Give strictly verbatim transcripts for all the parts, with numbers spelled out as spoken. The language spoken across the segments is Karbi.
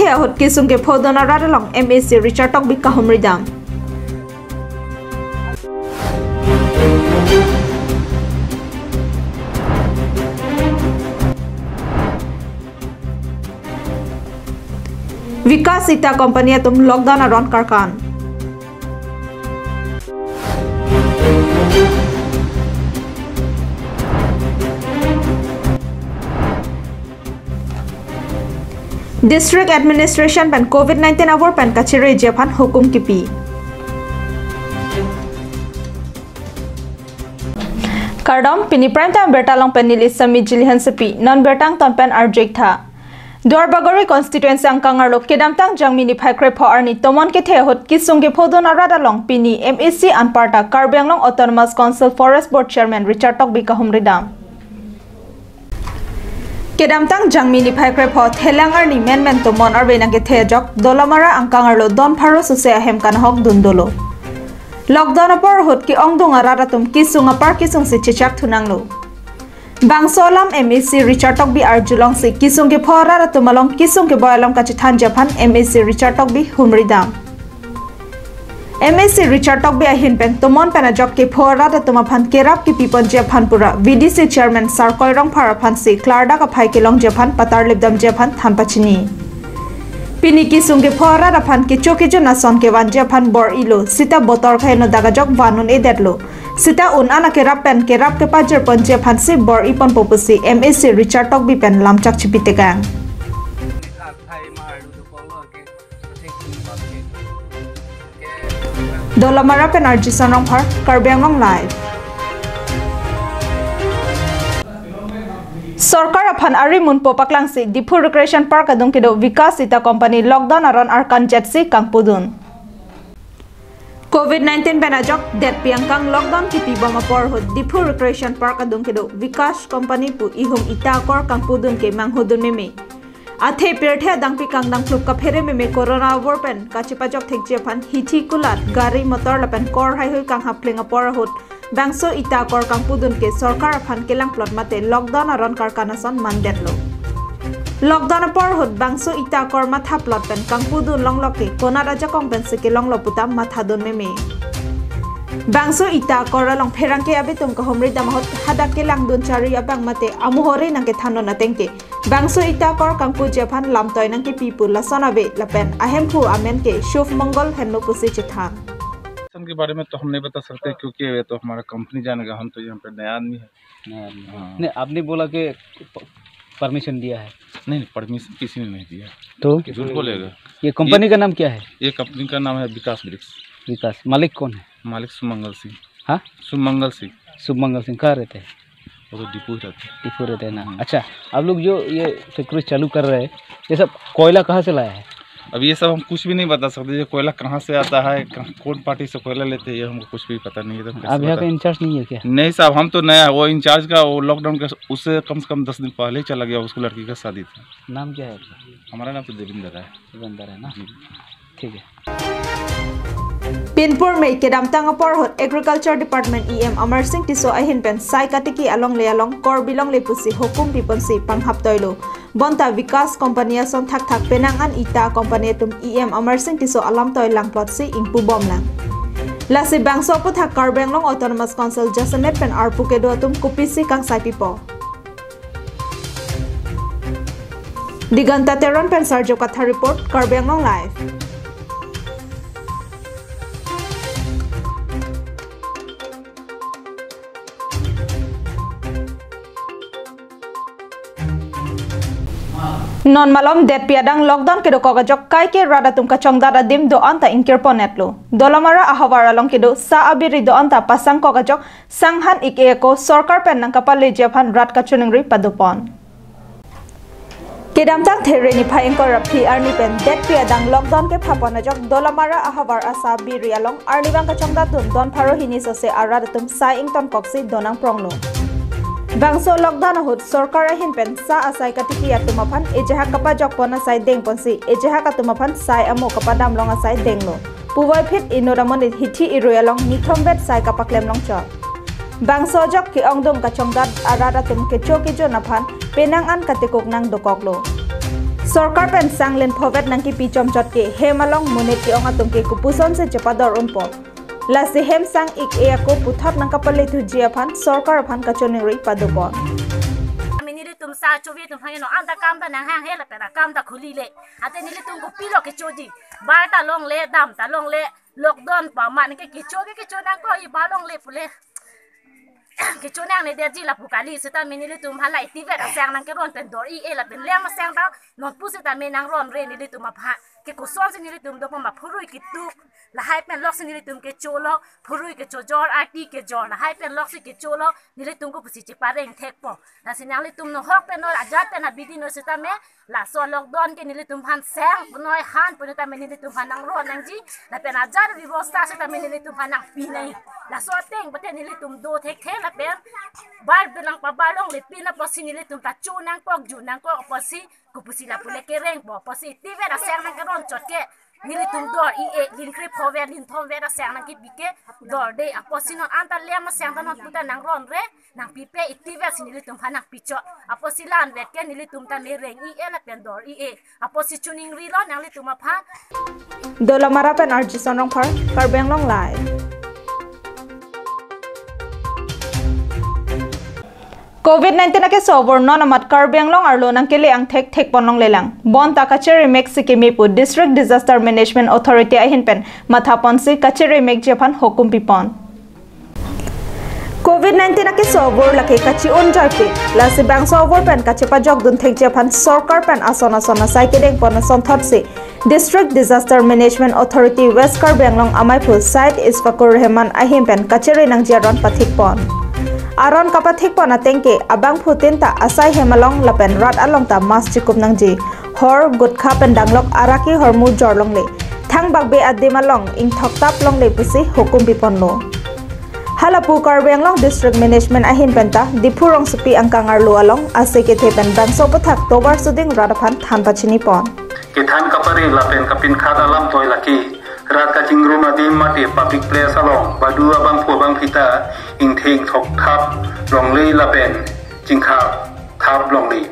ahut kisung kephodun arat along M A C Richard Tokbi kahumri dam. Vikas Ita Company atum lockdown aron karkan. District Administration pen covid nineteen abor pen kachere ji aphan hukum kipi. Kardom, pini Prime Time birta along pen neli Sami Jilihan Sepi, non birta angton pen arju-ik tha. Duarbagori constituency angkang arlo kedamtang Jangmi niphai krepho arni tomon kethe ahut kisung kephodun arat along pini M A C anparta Karbi Anglong Autonomous Council Forest Board Chairman Richard Tokbi kahumri dam. Kedamtang Jangmi niphai krepho thelang arni menmen tomon arve nangkethe ajok Dolamara angkang arlo don pharo suse ahem kanahok dun dolo. Lockdown apor ahut ke-ongdung arat atum kisung apar kisung si chechak thunanglo. Bangso alam M A C Richard Tokbi arjulongsi kisung kepho arat atum along kisung keboi alam kachethan ji aphan M A C Richard Tokbi humri dam. M A C Richard Tokbi ahin pen tomon pen ajok kepho arat atum aphan kerap kepipon ji aphan pura V D C Chairman Sarkoi Rongphar aphan si klardak aphai kelong ji aphan patar lip dam ji aphan than pachini. Pini kisung kepho arat aphan kecho kejun ason kevan ji aphan bor-ilo, sita botor kaheno dak ajok van un-edetlo. Sita un-an akerap pen kerap kepajirpon ji aphan si bor-iponpo pusi M A C Richard Tokbi pen lamchak chipitekang. Dolamara pen R J Sonrongphar, Karbi Anglong Live. Sorkar aphan ari munpo paklangsi Diphu Recreation Park adung kedo Vikas Ita Company lockdown aron arkan jetsi kangpudun. Covid nineteen pen ajok detpi angkang lockdown kipibom apor ahut Diphu Recreation Park adung kedo Vikas Company pu ihum ita akor kangpudun ke manghudun meme. Athe pirthe adangpi kangdang plup kaphere meme corona abor pen kachepajok thekji aphan hithi kulat gari motor lapen kor haihui kanghap kling apor ahut bangso ita akor kangpudun ke sorkar aphan kelangplot mate lockdown aron karkan ason mandetlo. Lockdown apor ahut bangso ita akor mathaplot pen kangpudun longlok ke konat ajakong pensi kelonglo puta mathadun meme. Bangso ita akor along pherangke abitum kahumri dam ahut hadak kelangdun chari abang mate amuhore nangkethandun ateng ke bangso ita akor kangpuji aphan lamtoi nangkepi pu lason ave lapen ahemphu amen ke Shubh Mangal henlo pusi chethan. Station के बारे में तो हम नहीं बता सकते, क्योंकि ये तो हमारा कंपनी जानेगा, हम तो यहाँ पे नया आदमी है। नया आदमी। हाँ। नहीं, आपने बोला कि प-, परमिशन दिया है। नहीं, नहीं, परमिशन किसी ने नहीं दिया। तो? झूठ बोलेगा। ये कंपनी ये, का नाम क्या है? ये कंपनी का नाम है विकास ब्रिक्स। विकास। मालिक कौन है? मालिक सुमंगल सिंह। हाँ? सुमंगल सिंह। सुमंगल सिंह कहाँ रहते हैं? वो तो डिपो ही रहते हैं। डिपो रहते हैं ना। हम्म। अच्छा, आप लोग जो ये फैक्ट्री चालू कर रहे हैं, ये सब कोयला कहाँ से लाया है? अब ये सब हम कुछ भी नहीं बता सकते, ये कोयला कहाँ से आता है, कहाँ, कौन पार्टी से कोयला लेते हैं, ये हमको कुछ भी पता नहीं है, तो हम कैसे आप यहाँ का बता इंचार्ज नहीं है क्या? नहीं साहब, हम तो नया, वो इंचार्ज का, वो लॉकडाउन का, उससे कम से कम दस दिन पहले ही चला गया, उसको लड़की का शादी था। नाम क्या है आपका? हमारा नाम तो देवेंद्र है। देवेंद्र है ना? जी। ठीक है। Pinpur me kedamtang apor ahut Agriculture Department E M Amar Singh Tisso ahin pen sai katiki alongle along kor bilongle pusi hukum piponsi panghap toilo. Bonta Vikas Company ason thakthak penang an ita company atum E M Amar Singh Tisso alamtoi langplotsi ingpubom lang. Lasi bangso aphuthak Karbi Anglong Autonomous Council jasemet pen arpu kedo atum kopisi kangsai pipo. Diganta Teron pen Sarjo Katha report, Karbi Anglong Live. Non malom detpi adang lockdown kedokok ajok kaike rat atum kachongdat adim do-an ta ingkirpon-etlo. Dolamara ahavar along kedo sa abiri do-an ta pasangkok ajok sanghan ik-e ako sorkar pen nangkapaleji aphan rat kachiningri padopon. Kedamtang There niphai ingkoi ra phli arni pen detpi adang lockdown kephapon ajok Dolamara ahavar asa biri along arnivang kachongdatdun don pharo hini sose arat atum sai ingtonkoksi donangpronglo. Bangso lockdown ahut sorkar ahin pen sa asai katiki atum aphan ejahak kapajokpon asai dengponsi ejahak atum aphan sai amo kapadamlong asai denglo. Puvoiphit inut amonit hithi irui along nithomvet sai kapaklemlongchot. Bangso ajok ke-ongdung kachongdat arat atum kecho kejun aphan penang an katekuk nangdokoklo. Sorkar pen sang lin phovet nangkipi chomchot ke hem along monit ke-ong atum ke kopuson si chepador unpo. Lasi hem sang ik-e ako puthot nangkapale thuji aphan sorkar aphan kachiningri padopon. Ami nelitum sa chove atum hangno anta kam ta nanghanghe lapen akam ta khuli le. Ante nelitum kopilo kechoji. Bar ta longle, dam ta longle, lockdown pa man ke kecho ke kecho nangkok, i bar longle pule. Kecho nangne detji lapu kali, seta nelitum hala itivet asang nangkeron pen dor-i-e lapen lem asang ta non pusitame nangronre nelitum aphan. Ke kosonsi nelitum dopon ma phurui kituk, lahai pen loksi nelitum kecholo, phurui kechojor, arti kejor, lahai pen loksi kecholo, nelitum kopusi chepareng thekpo. Lasi nanglitum nohok pen noi, ajat pen abidi noi sitame, laso lockdown ke nelitum aphan sang punoi han punoi tame nelitum aphan nangron nangji, lapen ajat bebosta sitame nelitum aphan nangpi nai. Laso ateng pute nelitum do thekthe lapen bar bilang pa bar longle pin apotsi nelitum ta cho nangkok, ju nangkok apotsi kopusi lapule kerengpo, apotsi itivet asang nangkeron chot ke nelitum dor-i-e, lin kre phovet, lin thomvet asang nangkipi ke dorde, apotsi non anta lem asang ta non puta nangronre, nangpipe, itivet si nelitum aphan nangpichot. Apotsi la-anvet ke nelitum ta mereng-i-e lapen dor-i-e. Apotsi chiningrilo nanglitum aphan. Dolamara pen R J Sonrong Phar, Karbi Anglong Live. Covid nineteen akeso abor non amat Karbi Anglong arlo nangkele angthek thekpon longlelang. Bonta kachere mek si keme pu District Disaster Management Authority ahin pen mathaponsi kachere mekji aphan hukum pipon. Covid nineteen akeso abor lake kachi-un joipi, lasi bangso abor pen kachepajok dun thekji aphan sorkar pen ason ason asai kedengpon asonthotsi District Disaster Management Authority West Karbi Anglong amaiphu Syed Isfakur Rahman ahin pen kachere nangji aron pathikpon. Aron kapathikpon ateng ke abangphutin ta asai hem along lapen rat along ta mask chikup nangji. Hor, gutkha pen danglok araki hormu jor longle, thangbakbe adim along ingthoktap longle pusi hukum piponlo. Halapu Karbi Anglong District Management ahin penta Diphu rongsopi angkang arlo along ase kethe pen bangso aputhak tovar suding rat aphan than pachinipon. Kethan kapare lapen kapinkhat alam toi lake rat kachingrum adim mate public place along badu abangphu abangphi ta ingtheng thokthap longle lapen chingkha thap longle.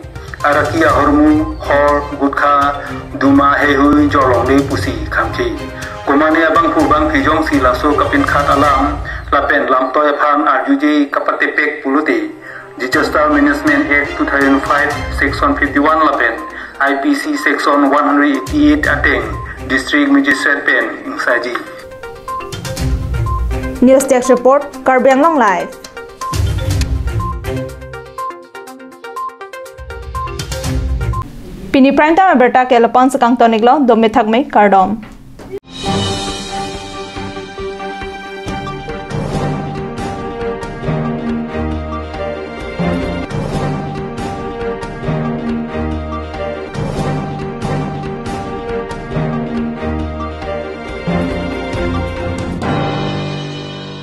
Araki ahormu, hor, gutkha, duma heihui jor longle pusi khamche. Komane abangphu abangphi jongsi laso kapinkhat alam lapen lamtoi aphan arjuje kapatepek pulote Disaster Management Act two thousand five Section fifty-one lapen I P C Section one hundred eighty-eight ateng District Magistrate pen ingsaji. News Desk Report, Karbi Anglong Live. Pini prime time abirta ke lapu-an si kangtoniklo, dome thakme, kardom.